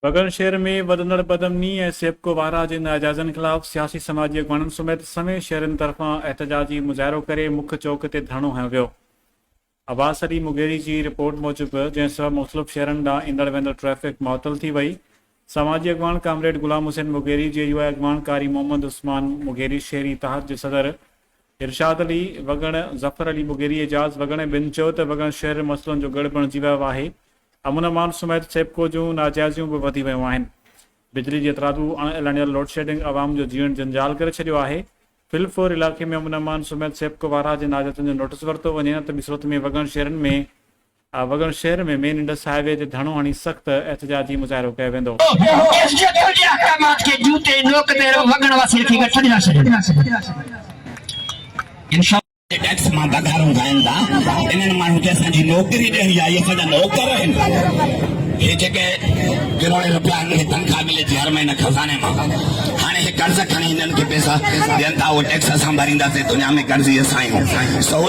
وڳڻ شهر ۾ وڌندڙ بدامني ۽ سيپڪو وارهه جي ناجائزن خلاف سياسي سماجي اڳواڻن سميت سوين شهرين طرفان احتجاجي مظاهرو ڪري مک چوڪ تي ڌرڻو هنيو ويو. عباس علي مغيري جي رپورٽ موجب جنهن سبب مختلف شهرن ڏانهن ايندڙ ويندڙ ٽريفڪ معطل ٿي وئي. سماجي اڳواڻ ڪامريڊ غلام حسين مغيري، جي يو آء اڳواڻ قاري محمد عثمان مغيري، شهري اتحاد جي صدر ارشاد علي وڳڻ، ظفر علي مغيري، اعجاز وڳڻ ۽ ٻين چيو ته وڳڻ شهر مسئلن جو ڳڙهه بڻجي ويو آهي، امن امان سميت سيپڪو جون ناجائزيون به وڌي ويون آهن. بجلي جي هٿرادو اڻ اعلانيل لوڊشيڊنگ عوام جو جيئڻ جنجال ڪري ڇڏيو آهي. فل فور علائقي ۾ امن امان سميت سيپڪو وارهه جي ناجائزين جو نوٽيس ورتو وڃي نه ته ٻي صورت ۾ وڳڻ شهرن ۾ وڳڻ شهر ۾ مين انڊس هاء وي تي ڌرڻو هڻي سخت احتجاجي مظاهرو ڪيو ويندو. ايس جي تنهنجي احڪامات کي جوتي نوڪ تي وڳڻ واسين کي ڇڏي نه ڇڏين. جي ٽيڪس مان پگهارون کائن ٿا انهن ماڻهن کي اسان جي نوڪري ڏيڻي آهي اسان جا نوڪر آهن هي جيڪي ڪروڙين روپيا هنن کي تنخواه ملي ٿي هر مهيني خزاني مان هاڻي هي قرض کڻي هنن کي پيسا ڏين ٿا اهو ٽيڪس اسان ڀرينداسين دنيا ۾ قرضي اسان آهيون سو.